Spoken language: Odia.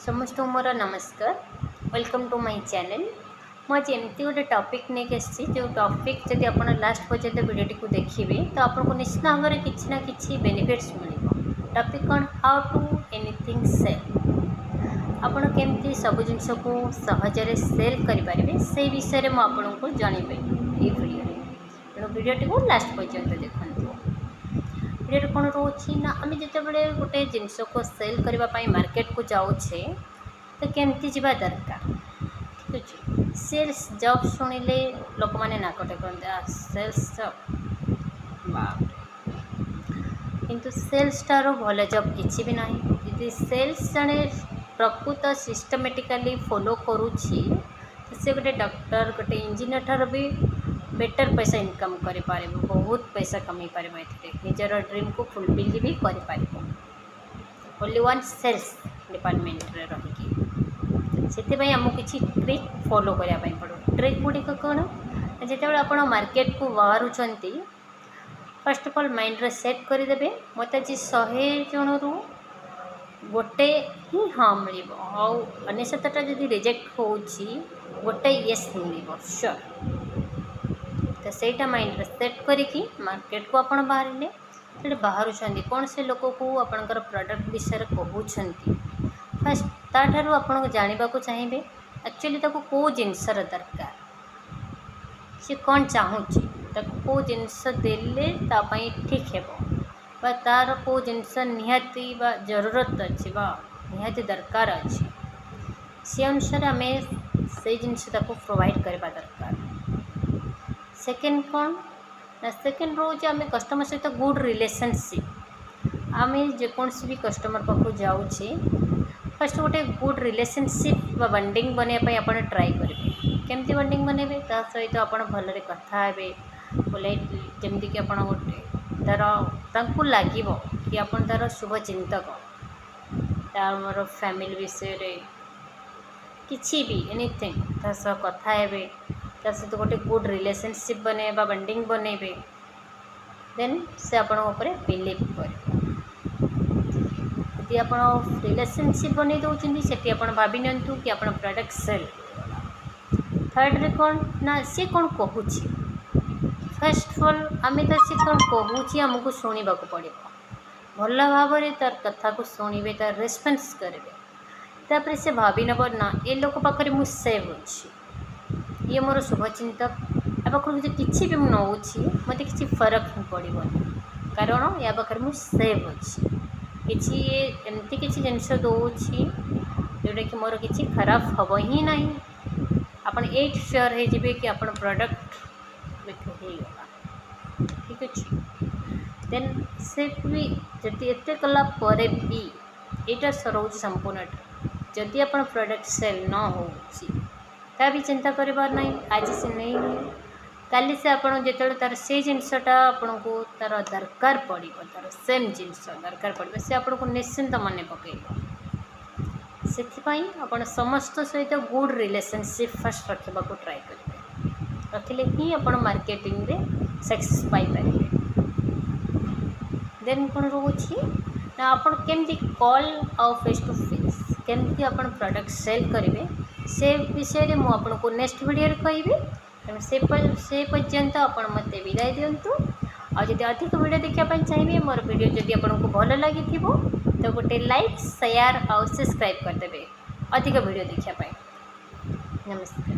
ସମସ୍ତଙ୍କୁ ମୋର ନମସ୍କାର। Welcome to my channel. ମୁଁ ଆଜି ଏମିତି ଗୋଟେ ଟପିକ୍ ନେଇକି ଆସିଛି, ଯେଉଁ ଟପିକ୍ ଯଦି ଆପଣ ଲାଷ୍ଟ ପର୍ଯ୍ୟନ୍ତ ଭିଡ଼ିଓଟିକୁ ଦେଖିବେ, ତ ଆପଣଙ୍କୁ ନିଶ୍ଚିତ ଭାବରେ କିଛି ନା କିଛି ବେନିଫିଟ୍ସ ମିଳିବ। ଟପିକ୍ କ'ଣ? How to anything cell. ଆପଣ କେମିତି ସବୁ ଜିନିଷକୁ ସହଜରେ ସେଲ୍ କରିପାରିବେ, ସେଇ ବିଷୟରେ ମୁଁ ଆପଣଙ୍କୁ ଜଣାଇବି ଏଇ ଭିଡ଼ିଓରେ। ତେଣୁ ଭିଡ଼ିଓଟିକୁ ଲାଷ୍ଟ ପର୍ଯ୍ୟନ୍ତ ଦେଖନ୍ତୁ। ଭିଡ଼ିଓରେ କ'ଣ ରହୁଛି ନା, ଆମେ ଯେତେବେଳେ ଗୋଟେ ଜିନିଷକୁ ସେଲ୍ କରିବା ପାଇଁ ମାର୍କେଟକୁ ଯାଉଛେ, ତ କେମିତି ଯିବା ଦରକାର? ଠିକ୍ ଅଛି, ସେଲ୍ସ ଜବ୍ ଶୁଣିଲେ ଲୋକମାନେ ନାକ ଟେକନ୍ତି, ସେଲ୍ସ ଜବ୍, ବାପରେ! କିନ୍ତୁ ସେଲ୍ସ ଠାରୁ ଭଲ ଜବ୍ କିଛି ବି ନାହିଁ। ଯଦି ସେଲ୍ସ ଜଣେ ପ୍ରକୃତ ସିଷ୍ଟମେଟିକାଲି ଫଲୋ କରୁଛି, ତ ସେ ଗୋଟେ ଡକ୍ଟର, ଗୋଟେ ଇଞ୍ଜିନିୟର ଠାରୁ ବି ବେଟର୍ ପଇସା ଇନକମ୍ କରିପାରିବ, ବହୁତ ପଇସା କମେଇ ପାରିବ। ଏଥିରେ ନିଜର ଡ୍ରିମ୍କୁ ଫୁଲଫିଲ୍ ବି କରିପାରିବ, ଓନ୍ଲି ୱାନ୍ ସେଲ୍ସ ଡିପାର୍ଟମେଣ୍ଟରେ ରହିକି। ସେଥିପାଇଁ ଆମକୁ କିଛି ଟ୍ରିକ୍ ଫଲୋ କରିବା ପାଇଁ ପଡ଼ିବ। ଟ୍ରିକ୍ ଗୁଡ଼ିକ କ'ଣ? ଯେତେବେଳେ ଆପଣ ମାର୍କେଟକୁ ବାହାରୁଛନ୍ତି, ଫାର୍ଷ୍ଟ ଅଫ୍ ଅଲ୍ ମାଇଣ୍ଡରେ ସେଟ୍ କରିଦେବେ, ମୋତେ ଆଜି 100 ଜଣରୁ ଗୋଟେ ହିଁ ହଁ ମିଳିବ, ଆଉ 99ଟା ଯଦି ରିଜେକ୍ଟ ହେଉଛି, ଗୋଟେ ୟେସ୍ ମିଳିବ ସିଓର। ତ ସେଇଟା ମାଇଣ୍ଡରେ ସେଟ୍ କରିକି ମାର୍କେଟକୁ ଆପଣ ବାହାରିଲେ, ସେଠି ବାହାରୁଛନ୍ତି, କୌଣସି ଲୋକକୁ ଆପଣଙ୍କର ପ୍ରଡ଼କ୍ଟ ବିଷୟରେ କହୁଛନ୍ତି, ଫାର୍ଷ୍ଟ ତା'ଠାରୁ ଆପଣ ଜାଣିବାକୁ ଚାହିଁବେ ଆକ୍ଚୁଆଲି ତାକୁ କେଉଁ ଜିନିଷର ଦରକାର, ସେ କ'ଣ ଚାହୁଁଛି, ତାକୁ କେଉଁ ଜିନିଷ ଦେଲେ ତା ପାଇଁ ଠିକ୍ ହେବ ବା ତା'ର କେଉଁ ଜିନିଷ ନିହାତି ବା ଜରୁରତ ଅଛି ବା ନିହାତି ଦରକାର ଅଛି। ସେ ଅନୁସାରେ ଆମେ ସେଇ ଜିନିଷ ତାକୁ ପ୍ରୋଭାଇଡ଼ କରିବା ଦରକାର। ସେକେଣ୍ଡ କ'ଣ ନା, ସେକେଣ୍ଡ ରହୁଛି ଆମେ କଷ୍ଟମର୍ ସହିତ ଗୁଡ଼୍ ରିଲେସନସିପ୍। ଆମେ ଯେକୌଣସି ବି କଷ୍ଟମର୍ ପାଖକୁ ଯାଉଛେ, ଫାର୍ଷ୍ଟ ଗୋଟେ ଗୁଡ଼୍ ରିଲେସନସିପ୍ ବା ବଣ୍ଡିଙ୍ଗ ବନେଇବା ପାଇଁ ଆପଣ ଟ୍ରାଏ କରିବେ। କେମିତି ବଣ୍ଡିଙ୍ଗ ବନେଇବେ? ତା ସହିତ ଆପଣ ଭଲରେ କଥା ହେବେ, ପୋଲାଇଟଲି, ଯେମିତିକି ଆପଣ ଗୋଟେ ତା'ର ତାଙ୍କୁ ଲାଗିବ କି ଆପଣ ତା'ର ଶୁଭ ଚିନ୍ତକ। ତାର ଫ୍ୟାମିଲି ବିଷୟରେ କିଛି ବି, ଏନିଥିଙ୍ଗ ତା ସହ କଥା ହେବେ, ତା ସହିତ ଗୋଟେ ଗୁଡ଼୍ ରିଲେସନସିପ୍ ବନେଇବେ ବା ବଣ୍ଡିଙ୍ଗ ବନେଇବେ, ଦେନ୍ ସେ ଆପଣଙ୍କ ଉପରେ ବିଲିଭ୍ କରିବ। ଯଦି ଆପଣ ରିଲେସନସିପ୍ ବନେଇ ଦେଉଛନ୍ତି, ସେଠି ଆପଣ ଭାବି ନିଅନ୍ତୁ କି ଆପଣ ପ୍ରଡ଼କ୍ଟ ସେଲ୍। ଥାର୍ଡ଼ରେ କ'ଣ ନା, ସେ କ'ଣ କହୁଛି। ଫାର୍ଷ୍ଟ ଅଫ୍ ଅଲ୍ ଆମେ ତ ସେ କ'ଣ କହୁଛି ଆମକୁ ଶୁଣିବାକୁ ପଡ଼ିବ। ଭଲ ଭାବରେ ତାର କଥାକୁ ଶୁଣିବେ, ତାର ରେସ୍ପନ୍ସ କରିବେ। ତାପରେ ସେ ଭାବି ନେବ, ନା, ଏ ଲୋକ ପାଖରେ ମୁଁ ସେଫ୍ ଅଛି, ଇଏ ମୋର ଶୁଭଚିନ୍ତକ, ୟା ପାଖରୁ ଯଦି କିଛି ବି ମୁଁ ନେଉଛି, ମୋତେ କିଛି ଫରକ ହିଁ ପଡ଼ିବନି, କାରଣ ୟା ପାଖରେ ମୁଁ ସେଫ୍ ଅଛି। କିଛି ଇଏ ଏମିତି କିଛି ଜିନିଷ ଦେଉଛି, ଯେଉଁଟାକି ମୋର କିଛି ଖରାପ ହେବ ହିଁ ନାହିଁ। ଆପଣ ଏଇଠି ସିଓର ହେଇଯିବେ କି ଆପଣ ପ୍ରଡ଼କ୍ଟ ବିକ୍ରି ହେଇଗଲା। ଠିକ୍ ଅଛି, ଦେନ୍ ସେ ବି ଯଦି ଏତେ କଲା ପରେ ବି, ଏଇଟା ରହୁଛି ସମ୍ପୂର୍ଣ୍ଣ, ଯଦି ଆପଣ ପ୍ରଡ଼କ୍ଟ ସେଲ୍ ନ ହେଉଛି, ତା ବି ଚିନ୍ତା କରିବାର ନାହିଁ। ଆଜି ସେ ନେଇନି, କାଲି ସେ ଆପଣ ଯେତେବେଳେ ତା'ର ସେଇ ଜିନିଷଟା ଆପଣଙ୍କୁ ତା'ର ଦରକାର ପଡ଼ିବ, ତା'ର ସେମ୍ ଜିନିଷ ଦରକାର ପଡ଼ିବ, ସେ ଆପଣଙ୍କୁ ନିଶ୍ଚିନ୍ତ ମନେ ପକାଇବ। ସେଥିପାଇଁ ଆପଣ ସମସ୍ତ ସହିତ ଗୁଡ଼୍ ରିଲେସନସିପ୍ ଫାର୍ଷ୍ଟ ରଖିବାକୁ ଟ୍ରାଏ କରିବେ। ରଖିଲେ ହିଁ ଆପଣ ମାର୍କେଟିଂରେ ସକ୍ସେସ୍ ପାଇପାରିବେ। ଦେନ୍ କ'ଣ ରହୁଛି ନା, ଆପଣ କେମିତି କଲ୍ ଆଉ ଫେସ୍ ଟୁ ଫେସ୍ କେମିତି ଆପଣ ପ୍ରଡ଼କ୍ଟ ସେଲ୍ କରିବେ, ସେ ବିଷୟରେ ମୁଁ ଆପଣଙ୍କୁ ନେକ୍ସଟ ଭିଡ଼ିଓରେ କହିବି। ତେଣୁ ସେ ପର୍ଯ୍ୟନ୍ତ ଆପଣ ମୋତେ ବିଦାୟ ଦିଅନ୍ତୁ। ଆଉ ଯଦି ଅଧିକ ଭିଡ଼ିଓ ଦେଖିବା ପାଇଁ ଚାହିଁବେ, ମୋର ଭିଡ଼ିଓ ଯଦି ଆପଣଙ୍କୁ ଭଲ ଲାଗିଥିବ, ତ ଗୋଟେ ଲାଇକ୍, ସେୟାର ଆଉ ସବସ୍କ୍ରାଇବ୍ କରିଦେବେ ଅଧିକ ଭିଡ଼ିଓ ଦେଖିବା ପାଇଁ। ନମସ୍କାର।